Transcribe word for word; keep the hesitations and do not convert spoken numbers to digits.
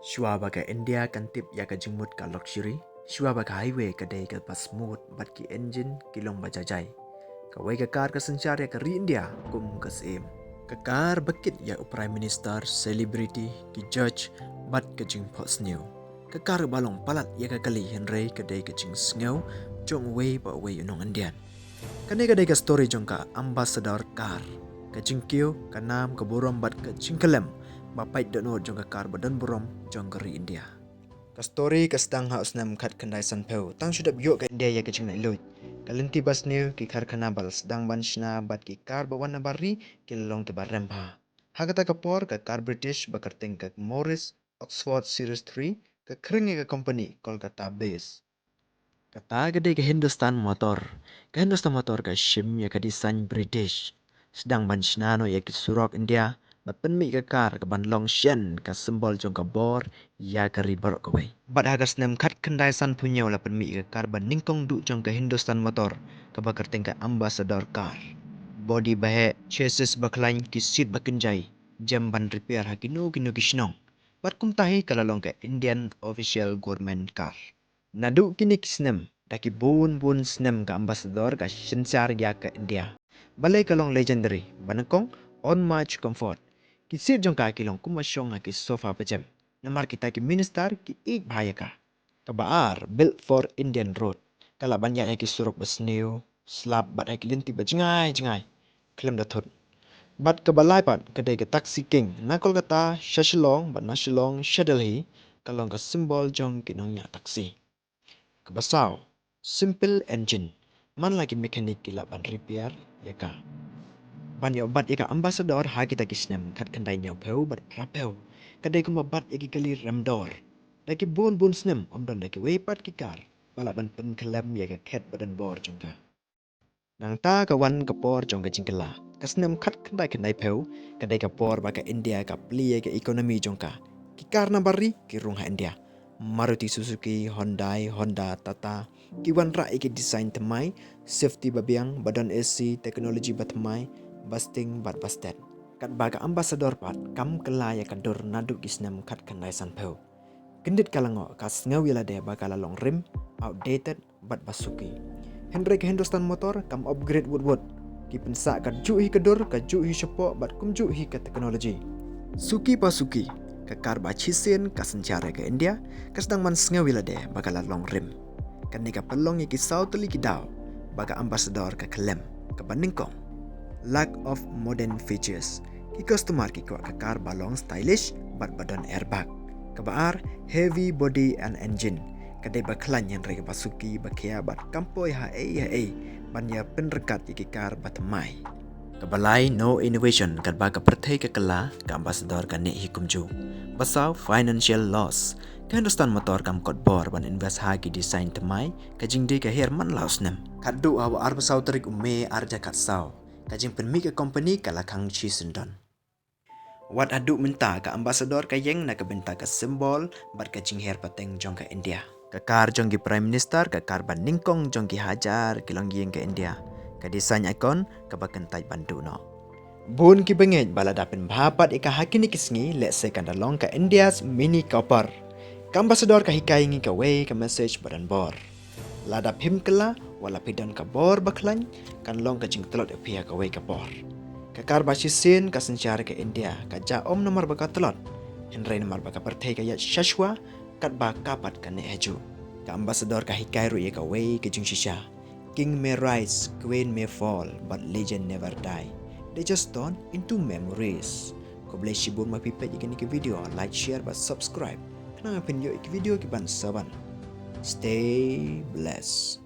Shuwa ba ka India kan tip ïa ka jingmut ka luxury, shuwa ba ka highway ka dei kaba smooth bad ki engine ki long ba jaijai, kawei ka kar ka synshar ïa ka ri India kum ka syiem. Ka kar ba kit ïa u Prime Minister, celebrity, ki judge bad ka jingphohsniew. Ka kar ba long palat ïa ka kali hynrei ka dei ka jingsngew jong uwei pa uwei u nong Indian. Kane ka dei ka story jong ka Ambassador Car, ka jingkiew, ka nam, ka burom bad ka jingkhlem ba pait dohnud jong ka kar ba don burom jong ka ri India. Ka story ka sdang ha u snem khatkhyndai sanphew, tang shu dep ïoh ka India ïa ka jinglaitluid. Ka lynti ba sniew, ki karkhana ba la sdang ban shna bad ki kar ba wan na bar ri ki la long kiba rem bha. Ha kata ka por ka kar British ba kyrteng ka Morris Oxford Series three ka khring ïa ka company Kolkata base. Kata ka dei ka Hindustan Motor. Ka Hindustan Motor ka shim ïa ka design British, sdang ban shna noh ïa ki surok India bad pynmih ka kar kaban long shen ka symbol jong ka bor ïa ka ri baroh kawei. Bad ha ka snem khatkhyndai sanphew hynñiew la pynmih ïa ka kar ba nyngkong duh jong ka Hindustan Motor, kaba kyrteng ka Ambassador Car. Body ba heh, chassis ba khlaiñ, ki seat ba kynjai, jem ban repair ha kino kino ki shnong. Bad kumta hi ka la long ka Indian official government car. Naduh kine ki snem, da ki bun bun snem ka Ambassador ka synshar ïa ka India. Balei ka long legendary? Ba nyngkong, unmatched comfort. Ki seat jong ka ki long kumba shong ha ki sofa ba jem. Namar kita ki minister ki ïeit bha ïa ka. Kaba ar, built for Indian road. Ka lah ban ïaid ha ki surok ba sniew, slap bad ha ki lynti ba jngai jngai khlem da thut. Bad kaba lai pat ka dei ka Taxi King, na Kolkata sha Shillong bad na Shillong sha Delhi, ka long ka symbol jong ki nongñiah taxi. Kaba saw, simple engine, man la ki mechanic ki lah ban repair ïa ka. Ban ïoh bat ïa ka Ambassador ha kita ki snem khatkhyndai hynñiewphew bad phraphew, ka dei kumba bat ïa ki kali remdor. Da ki bun bun snem ym don da kiwei pat ki kar ba lah ban pynkhlem ïa ka khet ba don bor jong ka. Nangta ka wan ka por jong ka jingkylla. Ka snem khatkhyndai khyndaiphew ka dei ka por ba ka India ka plie ïa ka economy jong ka. Ki kar na bar ri ki rung ha India. Maruti Suzuki, Hyundai, Honda, Tata, ki wanrah ïa ki design thymmai, safety ba biang, ba don A C, technology ba thymmai, ba sting bad ba stet. Katba ka Ambassador pat kam kylla ïa ka dur naduh ki snem khatkhyndai sanphew. Kyndit ka la ngoh, ka sngew ïa lade ba ka la long rim, outdated bad ba suki. Hynrei ka Hindustan Motor kam upgrade wut wut. Ki pynsah kajuh hi ka dur, kajuh hi shapoh bad kumjuh hi ka technology. Suki pa suki, ka kar ba shisien ka synshar ïa ka India ka sdang ban sngew ïa lade ba ka la long rim. Kane ka pynlong ïa ki saw tylli ki daw ba ka Ambassador ka khlem. Kaba nyngkong, lack of modern features. Ki customer ki kwah ka kar ba long stylish bad ba don airbag. Kaba ar, heavy body and engine. Ka dei ba khlaiñ hynrei kaba suki, ba khia bad kam poi ha ei ha ei ban ïa pynryngkat ïa ki kar ba thymmai. Kaba lai, no innovation, katba ka pyrthei ka kylla, ka Ambassador ka neh hi kumjuh. Ba saw, financial loss. Ka Hindustan Motor kam kot bor ban invest ha ki design thymmai, ka jingdie ka her man la u snem. Khatduh ha u arphew saw tarik u May ar hajar khatsaw, ka jingpynmih ka company ka la khang shisyndon. Wat haduh mynta ka Ambassador ka ïeng na ka bynta ka symbol bad ka jingher pateng jong ka India. Ka kar jong ki Prime Minister, ka kar ba nyngkong jong ki hajar ki longïing ka India. Ka design icon kaba kyntait ban duh noh. Bun ki bangeit ba lada pynbha pat ïa ka ha kine ki sngi, lehse kan da long ka India's Mini Cooper. Ka Ambassador ka hikai ngi kawei ka message ba don bor. Lada phim kylla, wat la phi don ka bor ba khlaiñ, kan long ka jingtlot ïa phi ha kawei ka por. Ka kar ba shisien ka synshar ïa ka India, ka jah ym namar ba ka tlot, hynrei namar ba ka pyrthei ka ïaid shashwa, katba ka pat ka neh hajuh. Ka Ambassador ka hikai ruh ïa kawei ka jingshisha. King may rise, queen may fall, but legend never die. They just turn into memories. Khublei shibun ba phi peit ïa kine ki video, like, share bad subscribe. Khnang ba phin ïoh ïa ki video kiban sa wan. Stay blessed.